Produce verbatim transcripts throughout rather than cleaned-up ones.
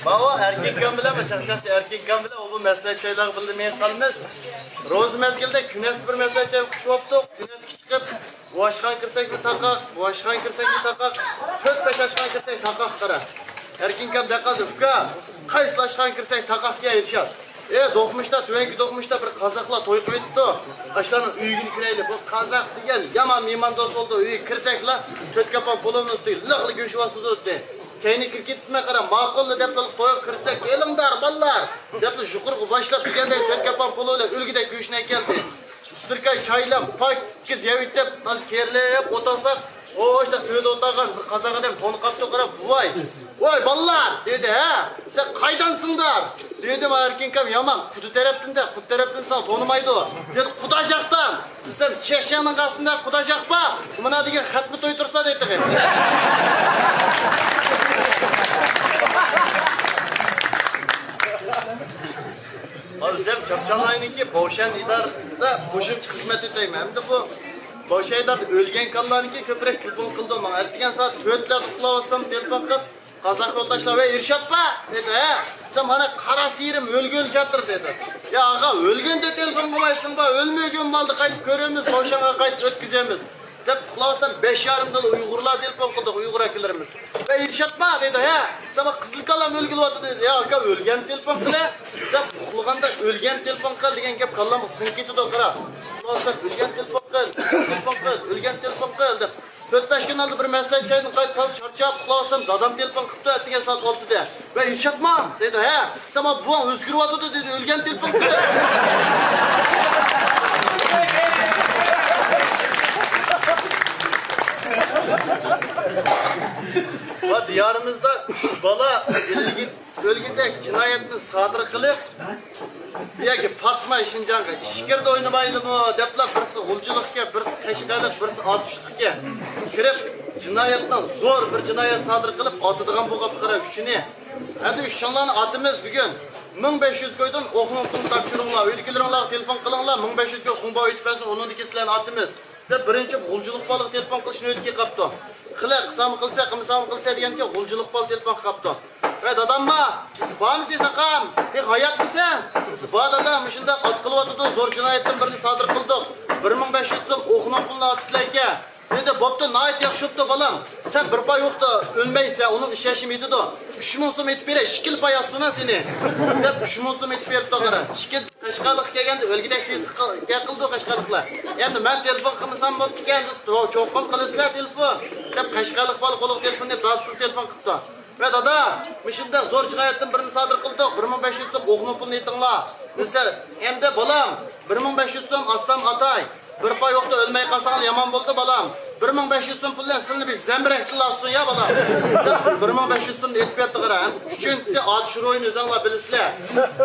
ئاۋۇ ئەركىن كان بىلەن، چاقچاقچى ئەركىن كان بىلەن ئۇ بۇ مەسلىھەت چايلارغا بىللە مېڭىپ قالىمىز. روزا مەزگىلىدە كۈنەسى بىر مەسلىھەت چاي قۇچۇۋاپتۇق. كۈنەسكە چىقىپ، بوۋاشخانا كىرسەكمۇ تاقاق، بوۋاشخانا كىرسەكمۇ تاقاق، تۆت-بەش ئاشخانا كىرسەك تاقاق قارا. ئەركىن كان دەپ قالدى، ئۇكا، قايسىلا ئاشخانا كىرسەك تاقاقكەن ئىرشات. ئە، دوقمۇشتا، تۆۋەنكى دوقمۇشتا بىر قازاقلار توي قىلىۋېتىپتۇ. ئاشۇلارنىڭ ئۆيىگە كىرەيلى. بۇ قازاق دېگەن يامان مېھماندوست بولدى. ئۆيگە كىرسەكلا، تۆت كاپان پولۇنىڭ ئۈستىگە لىقلا گۆش ئۇۋاسىدۇ دېدى. كەينىگە كىرىپ كېتىپمەن قارا، ماقۇللا دەپلا تويغا كىرسەك، كېلىڭدار بالىلار دەپلا يۇقىرىغا باشلاپ دېگەندەك تۆت كاپان پولۇن بىلەن ئۆلگۈدەك گۆشنى ئەكەلدى. ئۇستىركاي چايلام پاكىز يەۋېتىپ، تازا كېرىلىپ ئولتۇرساق، ئوشتا تۆدە ئولتۇرغان بىر قازاق ئادەم تونۇپ قاپتۇ قارا، بوۋاي، ۋاي بالىلار دېدى. ھە، سەن قايدانسىڭدار دېدىم. ئەركىن كان، يامان، قۇدۇ تەرەپتىن دە، قۇدۇ تەرەپتىن ساڭا تونۇمايدۇ دېدى. قۇدا جاقتان دېسەم، چەشيەڭنىڭ قاسىندا قۇدا جاق بار، مانا دېگەن خەتمە توي تۇرسا دېدى. ئۆزۈم چاپچانلاينىڭكى بوۋشەن ئىدارىدا قوشۇمچە خىزمەت ئۆتەيمەن. ئەمدى بۇ بوۋشەن ئىدارىدا ئۆلگەن كانلارنىڭكى كۆپرەك تېلېفون قىلىدۇ ماڭا. ئەتىگەن سائەت تۆتلەردە ئۇخلاۋاتسام تېلېفون قىلىپ، قازاق يولداشلار، ۋەي ئىرشات با دېدى. ھە، سەن مانا قارا سىيرىم ئۆلگىلى جاتىر دېدى. يا ئاغا، ئۆلگەندە تېلېفون قىلمايسەن با، ئۆلمىگەن مالدا قايتىپ كۆرىمىز، بوۋشەنغا قايتىپ ئۆتكۈزىمىز دەپ ئۇخلاۋاتسام، بەش يېرىمدىلا ئۇيغۇرلار تېلېفون قىلدى، ئۇيغۇر ئاكىلىرىمىز. ۋەي ئىرشات با دېدى. ھە، ساڭا قىزىل كالام ئۆلگىلىۋاتىدۇ دېدى. يا ئاكا، ئۆلگەن تېلېفون قىلە دەپ ئۇخلىغاندا ئۆلگەن تېلېفون قىل دېگەن گەپ كاللامغا سىڭىپ كېتىدۇ قارا. ئۇخلاۋاتسام ئۆلگەن تېلېفون قىل، تېلېفون قىل، ئۆلگەن تېلېفون قىل دەپ تۆت-بەش كۈن ئالدى بىر مەسلىھەت چايدىن قايتىپ تازا چارچاپ ئۇخلاۋاتسام، دادام تېلېفون قىپتۇ ئەتىگەن سائەت ئالتىدە. ۋەي ئىرشاتما دېدى. ھە، ساڭا بوۋاڭ ئۆزگىرىۋاتىدۇ دېدى، ئۆلگەن تېلېفون قىلىپ. ۋە دىيارىمىزدا ئۈچ بالا ئۆلگۈدەك جىنايەتنى سادىر قىلىپ، ياكى پاتماي شىنجاڭغا ئىچكىرىدە ئوينىمايلىمۇ دەپلا، بىرسى غۇلجىلىقكەن، بىرسى قەشقەرلىق، بىرسى ئاتۇشلۇقكەن كىرىپ، جىنايەتنىڭ زور بىر جىنايەت سادىر قىلىپ ئاتىدىغان بولغان پۇقرا ئۈچىنى. ئەمدى ئۈچىڭلارنى ئاتىمىز بۈگۈن. مىڭ بەش يۈز كويدىن ئوقنىڭ پۇلىنى تاپشۇرۇڭلار، ئۆيدىكىلىرىڭلارغا تېلېفون قىلىڭلار، مىڭ بەش يۈز كوي خۇڭباۋ ئۆتۈپ بەرسۇن، ئۇنىڭدىن كېيىن سىلەرنى ئاتىمىز دەپ، بىرىنچى غۇلجىلىق بالىغا تېلېفون قىلىش نۆۋىتى كېلىپ قاپتۇ. قىلە، قىلساممۇ قىلسا، قىلمىساممۇ قىلسا دېگەنكى، غۇلجىلىق بالا تېلېفون قىلىپ قاپتۇ. ۋەي دادامما، سىز بارمىسىز ئاقام؟ ھېي ھاياتمىسەن؟ دېسە، بار دادا، مۇشۇنداق ئات قىلىۋاتىدۇ، زور جىنايەتتىن بىرنى سادىر قىلدۇق. بىر مىڭ بەش يۈز سوم ئوقنىڭ پۇلىنى ئاتىسىلەركەن دېدى. بوپتۇ، ناھايىتى ياخشى بوپتۇ بالام. سەن بىر پاي ئوقتا ئۆلمەيسەن، ئۇنىڭ ئىشەنچىمۇ يېتىدۇ. ئۈچ مىڭ سوم ئېتىپ بېرەي، ئىككىلا پاي ئاتسۇن سېنى دەپ ئۈچ مىڭ سوم ئېتىپ بېرىپتۇ قارا. ئىككىنچى قەشقەرلىققا كەلگەندە ئۆلگۈدەك سېسىق قىل-، گەپ قىلىدۇ قەشقەرلىقلار. ئەمدى مەن تېلېفون قىلمىسام بوپتىكەن، سىز چو-، چوقۇم قىلىسىلەر تېلېفون دەپ قەشقەرلىق بالا قولىغا تېلېفون دەپ دادىسىغا تېلېفون قىپتۇ. ۋە دادا، مۇشۇنداق زور جىنايەتتىن بىرنى سادىر قىلدۇق، بىر مىڭ بەش يۈز سوم ئوقنىڭ پۇلىنى ئېيتىڭلار دېسە، ئەمدى بالام، بىر مىڭ بەش يۈز سوم ئاتسام ئاتاي، بىر پاي ئوقتا ئۆلمەي قالساڭلار يامان بولدى بالام، بىر مىڭ بەش يۈز سوم پۇل بىلەن سىلىنى بىر زەمبىرەك تىللاسۇن يا بالام دەپ، بىر مىڭ بەش يۈز سومنى ئېيتىپ بەردى قارا. ئۈچىنچىسى ئاتۇش روھىنى ئۆزۈڭلار بىلىسىلەر.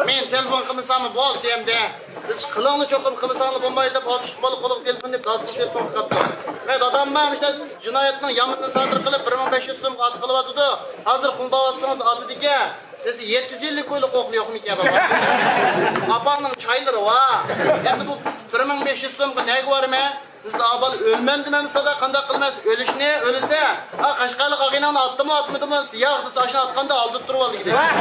مېنى تېلېفون قىلمىساڭمۇ بولدى ئەمدى. بىز قىلىڭلار چوقۇم قىلمىساڭلار بولمايدۇ دەپ ئاتۇشلۇق بالا قولىغا تېلېفون دەپ دادىسىغا تېلېفون قىلىپتۇ. ۋەي دادام، مانا مۇشۇنداق جىنايەتنىڭ يامىنىنى سادىر قىلىپ، بىر مىڭ بەش يۈز سومغا ئات قىلىۋاتىدۇ. ھازىر خۇڭباۋ ئاتسىڭىز ئاتىدىكەن دېسە، يەتتە يۈز ئەللىك كويلۇق ئوقلى يوقمىكەن بابا؟ ئاپاڭنىڭ چايلىرى ۋا. ئەمدى بۇ بىر مىڭ بەش يۈز سومغا نەگە بارىمەن؟ بىز ئابال ئۆلمەمدىمەن سادا قانداق قىلىمەن؟ ئۆلۈشنى ئۆلىسە، ھا قەشقەرلىك ئاغىنەڭنى ئاتتىمۇ ئاتمىدىمۇ؟ ياق دېسە، ئاشۇنى ئاتقاندا ئالدىدا تۇرۇۋالدى دېگىدەك.